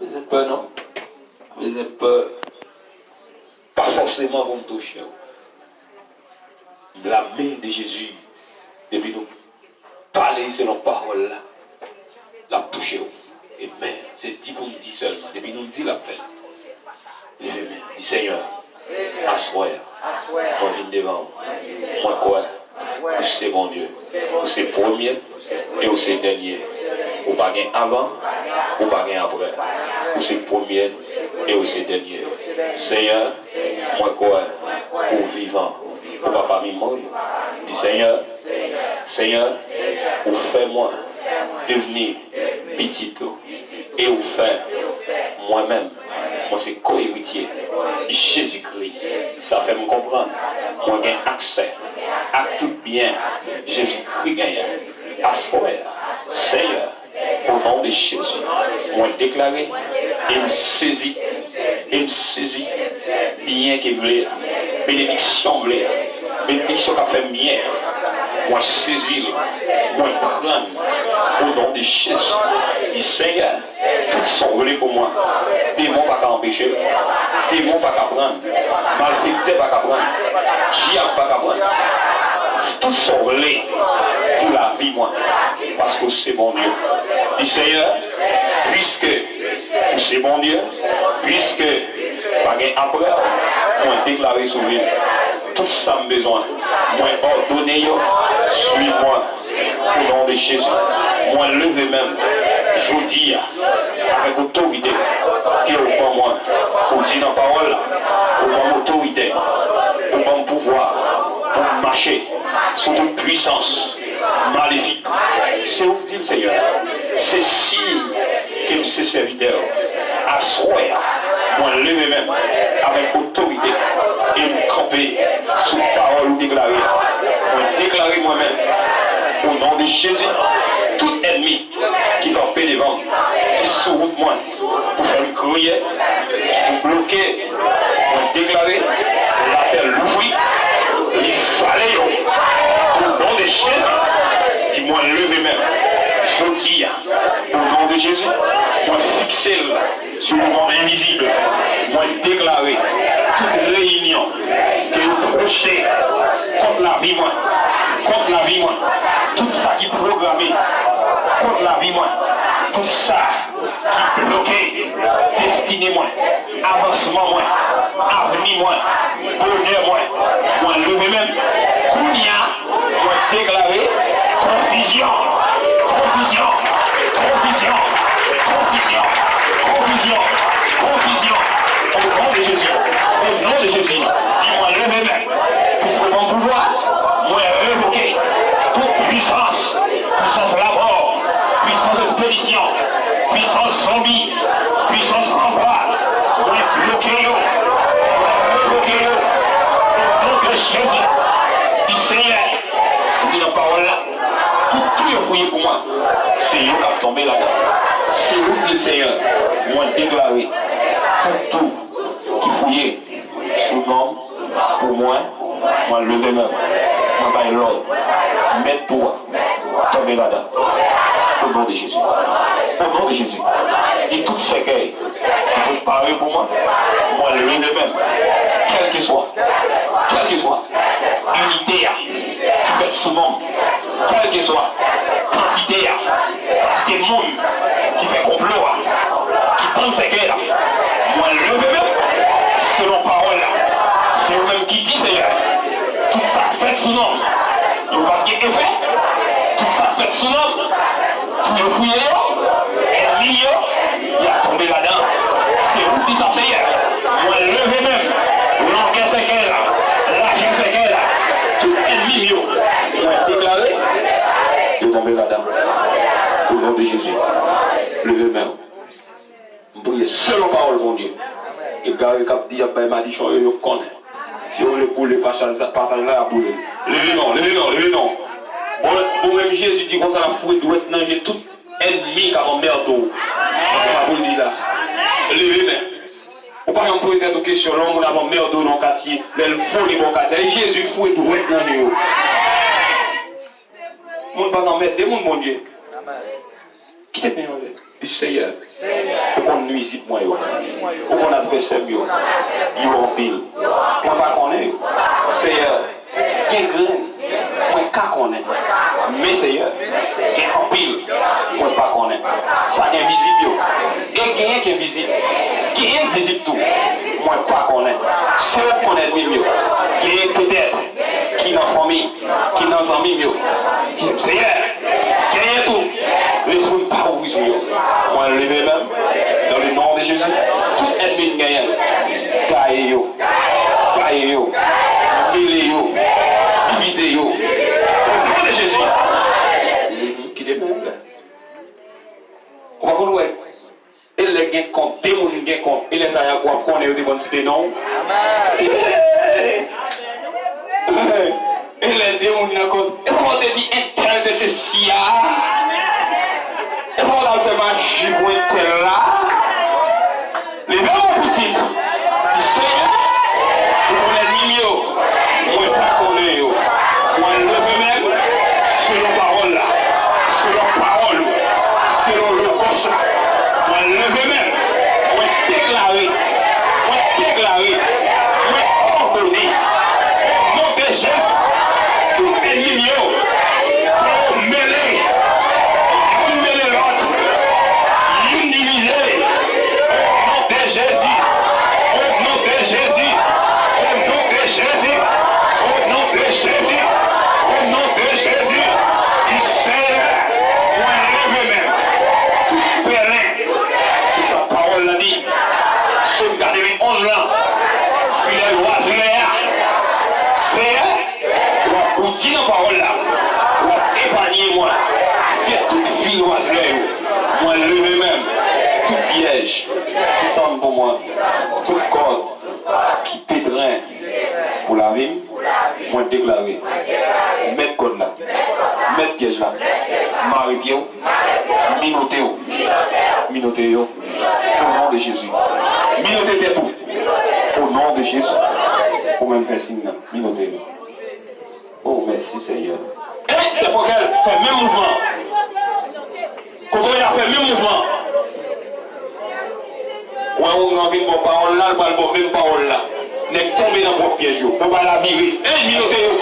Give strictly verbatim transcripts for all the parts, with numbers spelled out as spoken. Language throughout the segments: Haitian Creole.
Bezwen pè non. Bezwen pè. Pa fòseman pou m touche w. La men de Jezi, depi nou pale selon pawòl la, l ap touche w. Amen. Se di pou n di sèlman. Depi nou di, l ap fè l. Leve men. Di, Senyè, aswè a, mwen vin devan w. Mwen kwè ou se Bondye. Ou se premye e ou se dènye. Ou pa gen avan, ou pa gen apre. Ou se premye e ou se dènye. Senyè, mwen kwè ou vivan. Ou pa pami mò yo. Di, Senyè, Senyè, ou fè mwen devni pitit ou. E ou fè mwen menm, mwen se ko-eritye Jezikri. Sa fè m konprann mwen gen aksè ak tout byen Jezikri genyen. Aswè a, Senyè, o non de Jezi, mwen deklare e m sezi, e m sezi byen ke m vle a, benediksyon m vle a, benediksyon k ap fè m byen an. Mwen sezi l, mwen pran l, o non de Jezi. Di, Senyè, tout sa w vle pou mwen, demon pa ka anpeche l, demon pa ka pran l, malfektè pa ka pran l, dyab pa ka pran l. Tout sa w vle pou lavi mwen, paske w se Bondye. Di, Senyè, piske ou se Bondye, piske pa gen apre w, mwen deklare sou vi m tout sa m bezwen. Mwen òdone yo swiv mwen. O non de Jezi, mwen leve men m jodi a avèk otorite ke ou ban mwen. Ou di nan pawòl la, ou ban m otorite, ou ban m pouvwa pou m mache sou tout pwisans malefik. Se ou k di l, Senyè. Se siy ke m se sèvitè w. Aswè a, mwen leve men m avèk otorite e m kanpe sou pawòl ou deklare a. Mwen deklare mwen menm, o non de Jezi, tout ènmi ki kanpe devan m, ki sou wout mwen pou fè m kriye, ki pou bloke, mwen deklare latè louvri, li vale yo. O non de Jezi, di mwen leve men m jodi a. O non de Jezi, mwen fikse l sou yon mond envizib. Mwen deklare tout reyinyon ke yo pwojte kont lavi mwen, kont lavi mwen, tout sa ki pwograme kont lavi mwen, tout sa ki bloke destine mwen, avansman mwen, avni mwen, bonè mwen, mwen leve men m kounye a. Mwen deklare konfizyon, konfizyon, konfizyon, konfizyon, konfizyon, konfizyon. O non de Jezi, o non de Jezi, di mwen leve men m, piske ou ban m pouvwa, mwen revoke tout pwisans, pwisans lamò, pwisans espedisyon, pwisans zonbi, pwisans ranvwa, mwen bloke yo, mwen revoke yo. O non de Jezi, di Senyè, ou di nan pawòl la, tout twou yo fouye pou mwen, se yo k ap tonbe ladan. Se ou ki di l, Senyè, mwen deklare tout twou ki fouye sou non m, pou mwen, mwen leve men m, mwen bay lòd, mèt twou a tonbe ladan. O non de Jezi. O non de Jezi. Di tout sèkèy ki prepare pou mwen, mwen leve men m. Kèlkeswa, kèlkeswa inite a ki fèt sou non m, kèlkeswa kantite a, kantite moun ki fè konplo a, ki tann sèkèy la, mwen leve men m selon pawòl la. Se ou menm ki di, Senyè, tout sa k fèt sou non m, yo p ap gen efè. Tout sa k fèt sou non m, twou yo fouye yo, ènmi m yo, y ap tonbe ladan. Se ou k di sa, Senyè. Mwen leve men m, longè sèkèy la, lajè sèkèy la, tout ènmi m yo, mwen deklare yo tonbe ladan. O non de Jezi, leve men w. M priye selon pawòl Bondye. Egare k ap di y ap bay madichon yo, yo konnen. Si yo vle boule pasaj, pasaj la, y ap boule. Leve non, leve non, leve non. Bon, bon, menm Jezi di konsa, l ap foure dwèt nan je tout ènmi k ap anmède w. Se sa pou l di la. Leve men. Ou pa janm poze tèt ou kesyon, lè yon moun ap anmède w nan yon katye, lè l vole bò katye a, e Jezi foure dwèt nan je yo. Moun pa t anmède moun, Bondye. Kite pen anlè. Di, Seyè, ou konn nwizib mwen yo. Ou konn advèsè m yo. Yo anpil. Mwen pa konnen yo. Seyè, gen grenn mwen ka konnen. Men Seyè, gen anpil mwen pa konnen. Sa k envizib yo. E genyen k envizib. Genyen k vizib tou. Mwen pa konnen. Se ou k konn ènmi m yo. Genyen k petèt ki nan fanmi, ki nan zanmi m yo. Ki, Seyè, genyen tou. Lespri m pa ouvri sou yo. Mwen leve men m, dans le nom de Jésus. Tout ènmi m genyen, gaye yo, gaye yo, mele yo, divize yo. Au nom de Jésus. Mhm. Kite men m. Ou pa konn wè. E lè gen kont, de moun gen kont, e lè sa y ap, w ap konnen yo te konn site non w. E lè de moun nan kont, e sa w te di entèl de sesi a? E sa w al fè maji pou entèl la? Leve w pitit. Di, Seyè, ou konn ènmi m yo. Mwen pa konnen yo. Mwen leve men m selon pawòl la, selon pawòl ou, selon logos la. Mwen leve men m, mwen deklare, mwen deklare, mwen òdone, o non de Jezi, tout ènmi m yo, pou yo mele, youn mele lòt, youn divize, o non de Jezi, o non de Jezi, o non de Jezi, o non de Jezi, o non de Jezi, di, Seyè, mwen leve men m. Tout pèlen, se sa pawòl la di. Sòm katreven onz lan, filè lwazlè a. Seyè, w ap, ou di nan pawòl la, w ap epanye mwen de tout fil lwazlè yo. Mwen leve men m, tout pyèj ki tann pou mwen, tout kòd ki petren pou lavi m, mwen deklare, mèt kòd la, mèt pyèj la, mare pye w, minote w, minote yo, o non de Jezi. Minote tèt ou, o non de Jezi. Ou menm fè siy nan, minote yo. O, mèsi, Seyè. E, se fòkèl, fè menm mouvman. Kote w ye a, fè menm mouvman. Wè, ongan vin ba w pawòl la, l pral ba w menm pawòl la. Nèg tonbe nan pwòp pyèj yo. Bon, ba la vire. Ey, minote yo.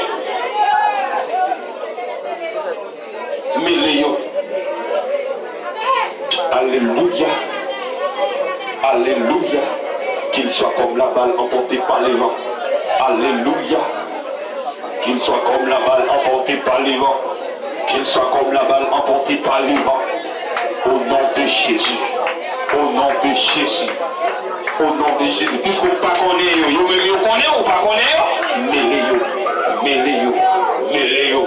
Mele yo. Alelouya. Alelouya. Qu'il soit comme la balle emportée par les vents. Alelouya. Qu'il soit comme la balle emportée par les vents. Qu'il soit comme la balle emportée par les vents. Au nom de Jésus. Au nom de Jésus. Au nom de Jésus. Piske w pa konnen yo, yo menm yo konnen, ou pa konnen yo. Mele yo. Mele yo. Mele yo.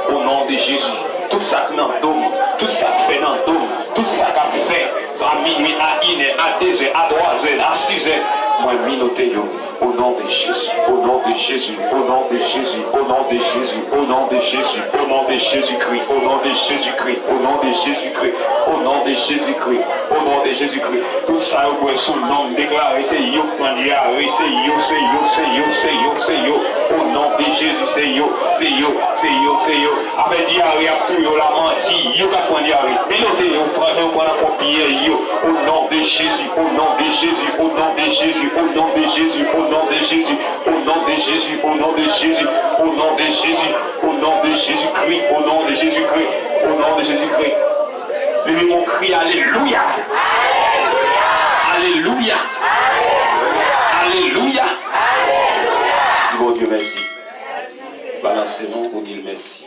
Au nom de Jésus. Tout sa k nan do m, tout sa k fè nan do m, tout sa k ap fè a minui, a inè, a dezè, a twazè, a sizè, mwen minote yo. Au nom de Jésus, au nom de Jésus, au nom de Jésus, au nom de Jésus, au nom de Jésus, au nom de Jésus-Christ, au nom de Jésus-Christ, au nom de Jésus-Christ, au nom de Jésus-Christ, au nom de Jésus-Christ. Tout sa yo bwè sou non m deklare, se yo k pran dyare, se yo, se yo, se yo, se yo, se yo. Au nom de Jésus, se yo, se yo, se yo, se yo. Afè dyare ap touye w la, manti, yo k ap pran dyare. Minote yo, pran yo, pran nan pwòp pyèj yo. Au nom de Jésus, au nom de Jésus, au nom de Jésus, au nom de Jésus, au nom de Jésus, au nom de Jésus, au nom de Jésus, au nom de Jésus, au nom de Jésus-Christ, au nom de Jésus-Christ, au nom de Jésus-Christ. Leve yon kri alelouya. Alelouya. Alelouya. Di Bondye mèsi. Balanse non pou di l mèsi.